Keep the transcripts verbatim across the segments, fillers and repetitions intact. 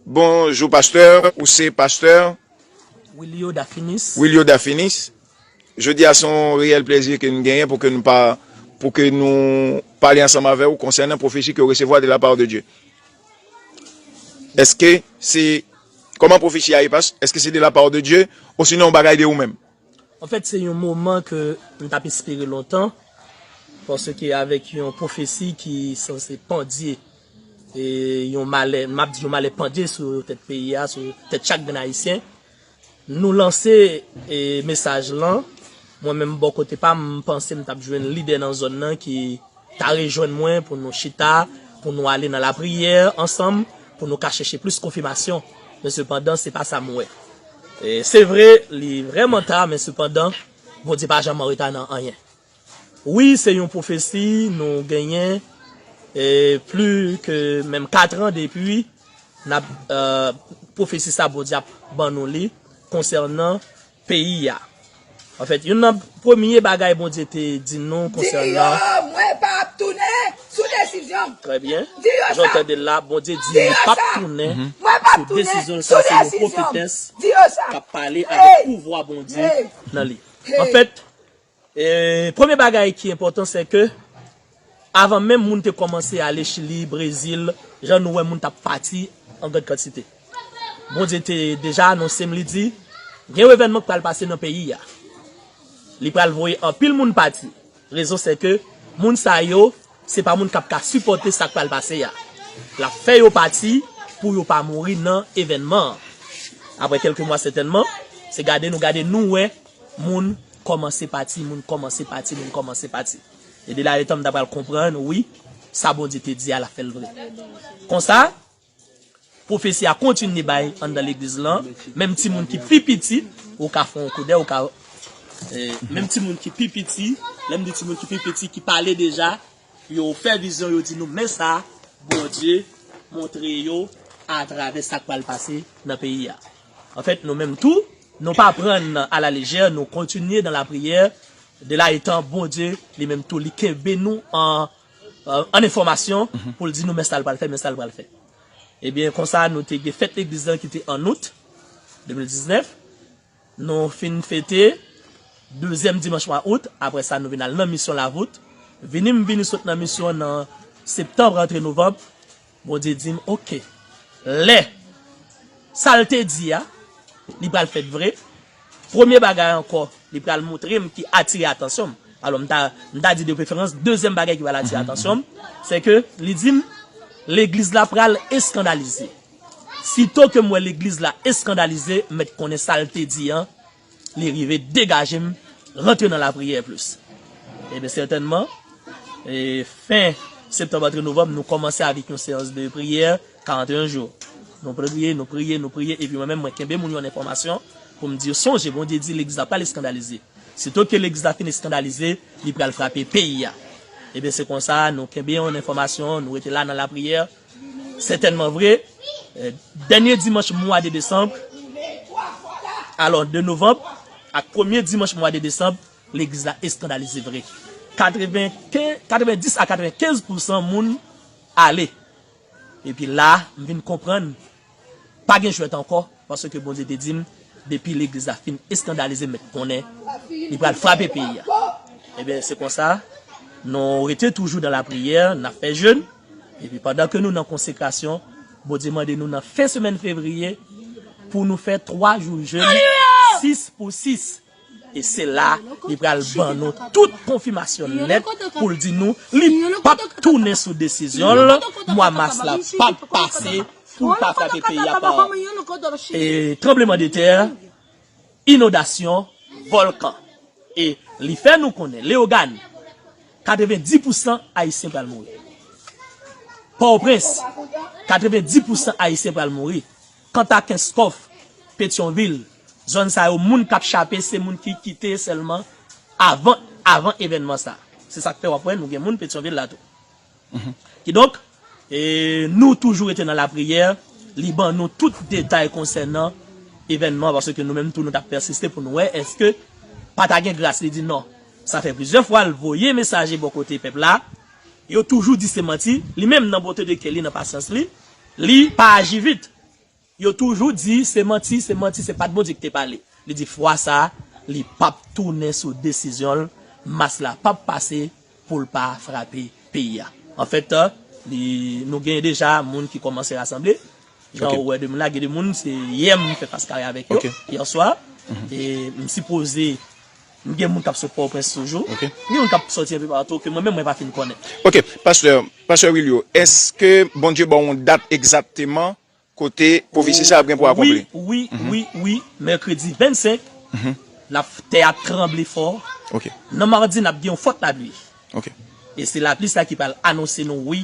Bonjou pastè, ou se pastè Wilio Dafinis. Wilio Dafinis. Jodi a se yon reyèl plezi ke nou genyen pou ke nou pa pou ke nou pale ansanm avè w konsènan pwofesi ke w resevwa de la part de Dieu. Èske se kòman pwofesi a ye pas? Èske se de la part de Dieu ou sinon yon bagay de ou menm? Anfèt, se yon moman ke m t ap espere lontan, paske avèk yon pwofesi ki sanse pandye, e yon malè, m ap di yon malè pandye sou tèt peyi a, sou tèt chak grenn Ayisyen, nou lanse e, mesaj lan. Mwen menm bò kote pa m, m panse m t ap jwenn lidè nan zòn nan ki ta rejwenn mwen pou nou chita, pou nou ale nan lapriyè ansanm, pou nou ka chèche plis konfimasyon. Men sepandan, se pa sa m wè. E, se vre, li vrèman ta, men sepandan, Bondye pa janm an reta nan anyen. Wi, se yon pwofesi nou genyen e, pli ke menm kat an depi n ap e, pwofesi sa Bondye ap ban nou li konsènan peyi a. Anfèt, youn nan premye bagay Bondye te di nou konsènan. Mwen p ap tounen sou desizyon m. Trè byen. Di yo Jan w sa. Tande l la, Bondye di li p ap tounen Mwen p ap sou tounen desizyon l sou sa, se yon desizyon m. Pwofetès Di yo sa. K ap pale avèk pouvwa Bondye nan li. Anfèt, e, premye bagay ki enpòtan, se ke avan menm moun te kòmanse ale Chili, Brezil, jan nou wè moun t ap pati an grann kantite. Bondye te deja anonse m, li di, gen yon evènman k pral pase nan peyi a. Li pral voye anpil moun pati. Rezon se ke moun sa yo, se pa moun k ap ka sipòte sa k pral pase a. L ap fè yo pati pou yo pa mouri nan evènman an. Apre kèlke mwa sètènman, se gade nou gade nou wè moun kòmanse pati, moun kòmanse pati, moun kòmanse pati. E de la etan m ta pral konprann, wi, sa Bondye te di a, l ap fè l vre. Konsa, pwofesi a kontinye bay anndan legliz lan, menm timoun ki pi piti, ou ka fè yon koudè, ou ka. E, menm timoun ki pi piti, lè m di timoun ki pi piti, ki pale deja, yo fè vizyon, yo di nou, men sa, Bondye montre yo atravè sa k pral pase nan peyi a. Anfèt, nou menm tou, nou pa pran alalejè, nou kontinye nan lapriyè, de la etan Bondye, li menm tou, li kenbe nou an, an enfòmasyon pou l di nou, men sa l pral fè, men sa l pral fè. Ebyen, konsa, nou te gen fèt legliz lan ki te an out de mil diznèf. Nou fin fete dezyèm dimanch mwa out. Apre sa, nou vin al nan misyon Lavout. Vini m vini sot nan misyon an nan septanm rantre novanm. Bondye di m, oke. Lè sa l te di a, li pral fèt vre. Premye bagay ankò, li pral montre m ki atire atansyon m. Alò, m ta, m ta di de preferans, dezyèm bagay ki pral atire atansyon m, se ke li di m, legliz la pral eskandalize. Sito ke m wè legliz la eskandalize, m mèt konnen sa l te di an, li rive degaje m, rantre nan lapriyè plis. Ebyen, sètènman, e, fen septanm antre novanm, nou kòmanse avèk yon seyans de priyè, karannteyen jou. Nou priye, nou priye, nou priye, epi mwen menm, mwen kenbe moun yo an enfòmasyon pou m di yo, sonje, Bondye di legliz la pral eskandalize. Sito ke legliz la fin eskandalize, li pral frape peyi a. Ebyen, se konsa, nou kenbe yon enfòmasyon, nou rete la nan lapriyè. Sètènman vre, e, dènye dimanch mwa de desanm, alò, de novanm, ak premye dimanch mwa de desanm, legliz la eskandalize vre. Katrevenkenz, katrevendis a katrevenkenz pousan moun ale. Epi la, m vin konprann, pa gen jwèt ankò, paske Bondye te di m, depi legliz la fin eskandalize, m mèt konnen, li pral frape peyi a. Ebyen, se konsa, nou rete toujou nan lapriyè, n ap fè jèn, epi pandan ke nou nan konsekrasyon, Bondye mande nou nan fen semèn fevriye, pou nou fè twa jou jèn, sis pou sis. E se la, li pral ban nou tout konfimasyon nèt pou l di nou, li p ap tounen sou desizyon l, mwa mas la p ap pase pou l pa frape peyi a pa, e, tranblemanntè, inondasyon, vòlkan. E li fè nou konnen, Leyogàn, katrevendis pousan Ayisyen pral mouri. Pòtoprens, katrevendis pousan Ayisyen pral mouri. Kanta Kenskòf, Petyonvil, zòn sa yo, moun k ap chape, se moun ki kite sèlman avan, avan evènman sa. Se sa k fè w ap wè nou gen moun Petyonvil la tou. Kidonk, e, nou toujou rete nan lapriyè, li ban nou tout detay konsènan evènman, paske nou menm tou nou t ap pèsiste pou nou wè èske pa ta gen gras. Li di non. Sa fè plizyè fwa l voye mesaje bò kote pèp la, yo toujou di se manti, li menm nan bonte de kè li, nan pasyans li, li pa aji vit. Yo toujou di se manti, se manti, se pa t Bondye ki te pale. Li di fwa sa a, li p ap tounen sou desizyon l, mas la p ap pase pou l pa frape peyi a. Anfèt, li, nou gen deja moun ki kòmanse rasanble. Jan Ok. ou wè de moun la, gen de moun, se yè m fè fas kare avèk yo, Ok. yè swa. Mhm. E m sipoze, m gen moun k ap sot Pòtoprens toujou. Ok. Gen moun k ap sòti enpe patou ke mwen menm mwen pa fin konnen. Ok, pastè, pastè Willio, èske Bondye ba w yon dat egzakteman kote pwofesi sa ap gen pou akonpli? Wi, wi, wi, wi. Mèkredi vennsenk, n ap, tè a tranble fò. Ok. Nan madi, n ap gen yon fòt lapli. Ok. E se lapli sa ki pral anonse nou, wi,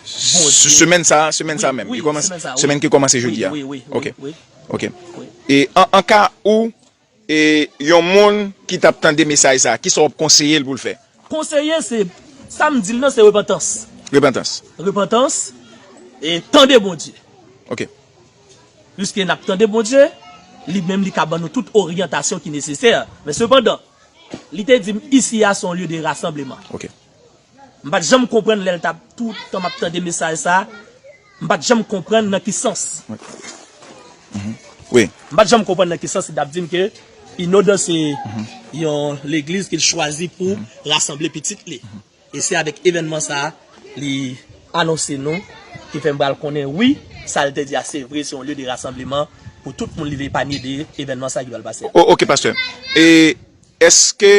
Bondye. Semèn sa, semèn sa menm. Wi, semèn sa, wi. Semèn ki kòmanse jodi a. Wi, wi, wi, Ok. wi, Ok. wi. E an, an ka ou, e yon moun ki t ap tande mesaj sa, kisa w ap konseye l pou l fè? Konseye, se, sa m di l nan, se repantans. Repantans. Repantans, e tande Bondye. Ok. Piske n ap tande Bondye, li menm li ka ban nou tout oryantasyon ki nesesè. Men sepandan, li te di m, isi a se yon lye de rasanbleman. Ok. M pa t janm konprann lè l t ap, tout tan m ap tande mesaj sa, m pa t janm konprann nan ki sans. Wi. M pa t janm konprann nan ki sans li t ap di m ke Inodan se yon legliz ke l chwazi pou rasanble pitit li. E se avèk evènman sa a, li anonse nou, ki fè m pral konnen, wi, sa l te di a se vre, se yon lye de rasanbleman pou tout moun li vle epanye de evènman sa a ki pral pase a. O, ok, pastè. E èske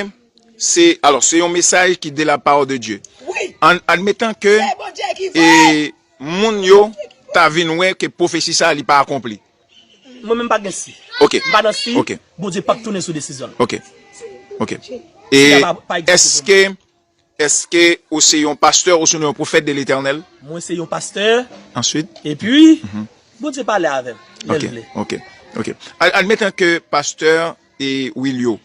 se, alò, se yon mesaj ki de la part de Dieu. Wi. An, admetan ke, Se Bondye ki e, vre. moun yo ta vin wè ke pwofesi sa a, li pa akonpli. Mwen menm pa gen si. Ok. M pa nan si, Ok. Bondye p ap tounen sou desizyon l. Ok. Ok. E Sa pa, pa egziste pou èske, èske ou se yon pastè ou se yon pwofèt de Letènèl? Mwen se yon pastè. Answit? Epi, Bondye pale avè m, lè l Ok, vle. ok, ok. Ad-, admetan ke pastè e Willio,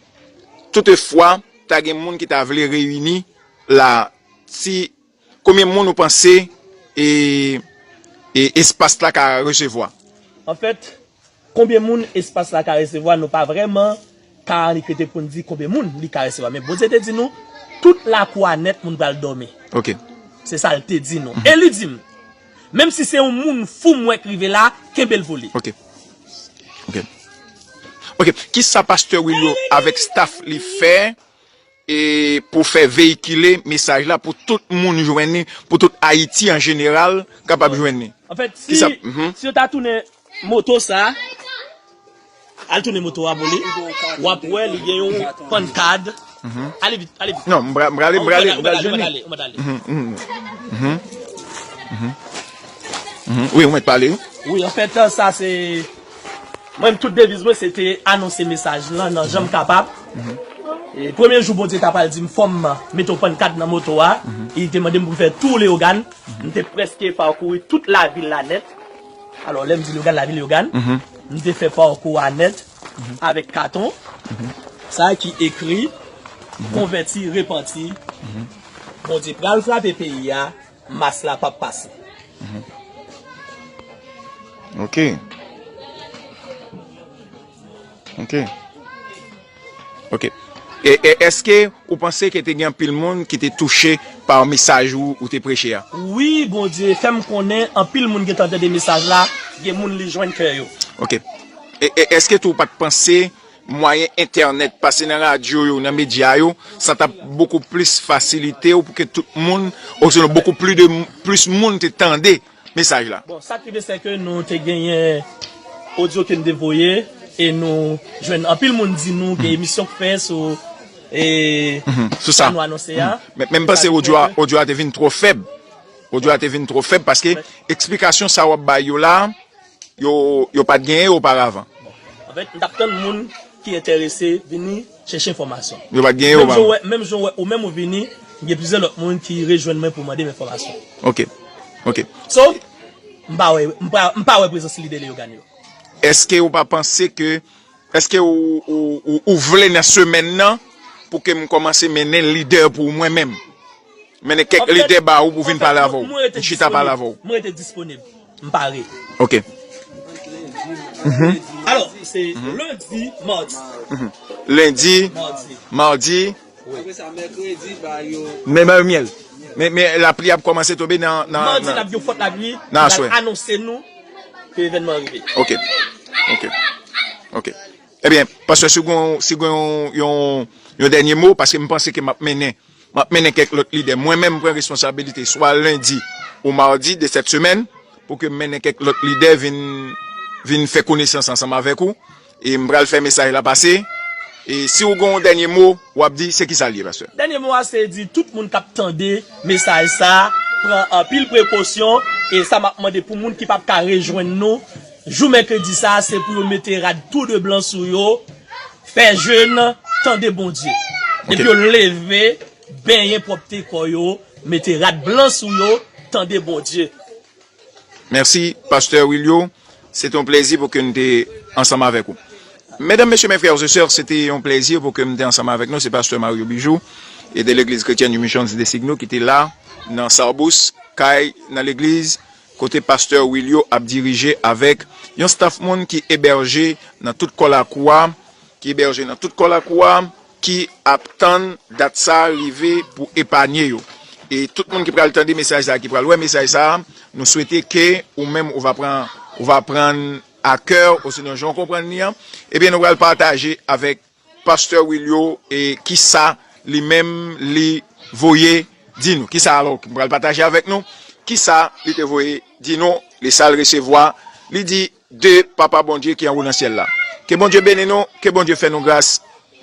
toutefwa, ta gen moun ki ta vle reyini la, si Konbyen moun ou panse e, e espas la ka resevwa? Anfèt, konbyen moun espas la ka resevwa, nou pa vrèman ka annik rete pou n di konbyen moun li ka resevwa. Men Bondye te di nou, tout lakou a nèt moun pral dòmi. Ok. Se sa l te di nou. Mhm. E li di m, menm si se yon moun fou m wè k rive la, kenbe l pou li. Ok. Ok. Ok. Kisa pastè Willio avèk staff li fè e pou fè veyikile mesaj la pou tout moun jwenn li, pou tout Ayiti an jeneral kapab jwenn li. Anfèt, si, Kisa, mhm. si yo ta tounen moto sa, al tounen moto a pou li, w ap wè li gen yon pannkad. Mhm. Ale vit, ale vit. Non, m pra-, m prale, m prale, m prale jwenn li. Ou mèt ale, ou mèt ale. Mhm, mhm. Mhm. Mhm. Mhm. Wi, ou mèt pale, wi. Wi, anfèt, sa se Mwen, tout deviz mwen, se te anonse mesaj lan nan jan m kapab. Mhm. E premye jou Bondye t ap al di m fò m mete yon pannkad nan moto a, Mhm. e li te mande m pou m fè tou Leyogàn. Mhm. M te prèske pakouri tout lavil la nèt. Alò, lè m di Leyogàn, lavil Leyogàn, Mhm. m te fè pakou a nèt Mhm. avèk katon. Mhm. Sa ki ekri, Mhm. konvèti, repanti. Mhm. Bondye pral frape peyi a, mas la p ap pase. Mhm. Ok. Ok. Ok. E, e èske ou panse ke te gen anpil moun ki te touche pa mesaj ou, ou te preche a? Wi, Bondye fè m konnen anpil moun gentan tande mesaj la, gen moun li jwenn kè yo. Ok. E, e èske tou ou pa t panse mwayen entènèt, pase nan radyo yo, nan medya yo, sa t ap bokou plis fasilite w pou ke tout moun, osinon bokou plis de, plis moun te tande mesaj la. Bon, sa k rive, se ke nou te genyen odyo ke n te voye, e nou jwenn anpil moun di nou gen emisyon k fè sou, e, Mhm, sou sa. sa nou anonse a. Mhm. Men, men m panse odyo a, odyo a te vin twò fèb. Odyo a te vin twò fèb paske eksplikasyon sa w ap bay yo la, yo, yo pa t genyen oparavan. Bon. Anfèt, m t ap tann moun ki enterese vini chèche enfòmasyon. Yo pa t genyen oparavan. Menm jan w wè, menm jan w wè, ou menm ou vini, gen plizyè lòt moun ki rejwenn mwen pou mande m enfòmasyon. Ok. Ok. So, m pa wè, m pa, m pa wè prezans lidè Leyogàn yo. Èske ou pa panse ke Èske ou, ou, ou, ou vle nan semèn nan pou ke m kòmanse mennen lidè pou mwen menm? Mennen kèk lidè ba ou pou vin pale avè w. Pou chita pale avè w. Mwen rete disponib. M pare. Ok. Mhm. Alò, se lendi, madi. Mhm. Lendi, Madi. Madi. Wi. Apre sa, mèkredi, ba yo. Men ba yo myèl. Men, men lapli ap kòmanse tonbe nan, nan, Madi, nan, n ap gen fòt lapli. Nan aswè. Anonse nou. ke evènman an rive. Ok. Ok. Ok. Ebyen, pastè, si w gen, si w gen yon, yon, yon dènye mo, paske m panse ke m ap mennen, m ap mennen kèk lòt lidè. Mwen menm, m pran responsabilite swa lendi ou madi de sèt semèn pou ke m mennen kèk lòt lidè vin, vin fè konesans ansanm avèk ou. E m pral fè mesaj la pase. E si w gen yon dènye mo, w ap di, se kisa l ye, pastè? Dènye mo a se di tout moun k ap tande mesaj sa a, pran anpil prekosyon, e sa m ap mande pou moun ki p ap ka rejwenn nou, jou mèkredi sa a, se pou yo mete rad tou de blan sou yo, fè jèn, tande Bondye. Depi yo leve, benyen pwòpte kò yo, mete rad blan sou yo, tande Bondye. Mèsi, pastè Wilio. Se te yon plezi pou ke n te ansanm avèk ou. Medam, mesye, mes frères et sœurs, se te yon plezi pou ke m te ansanm avèk nou. Se pastè Mario Bijou e de Legliz Kretyèn Mission de Signo ki te la nan Sarbous, kay nan legliz kote pastè Wilio ap dirije avèk yon staff moun ki ebèje nan tout kò lakou a, ki ebèje nan tout kò lakou a, ki ap tann dat sa a rive pou epanye yo. E tout moun ki pral tande mesaj sa a, ki pral wè mesaj sa a, nou swete ke ou menm ou va pran, ou va pran a kè, osinon jan w konprann li an, ebyen nou pral pataje avèk pastè Wilio e kisa li menm li voye di nou. Kisa alò ki pral pataje avèk nou? Kisa li te voye di nou? Li sa l resevwa, li di de Papa Bondye ki anwo nan syèl la. Ke Bondye beni nou, ke Bondye fè nou gras.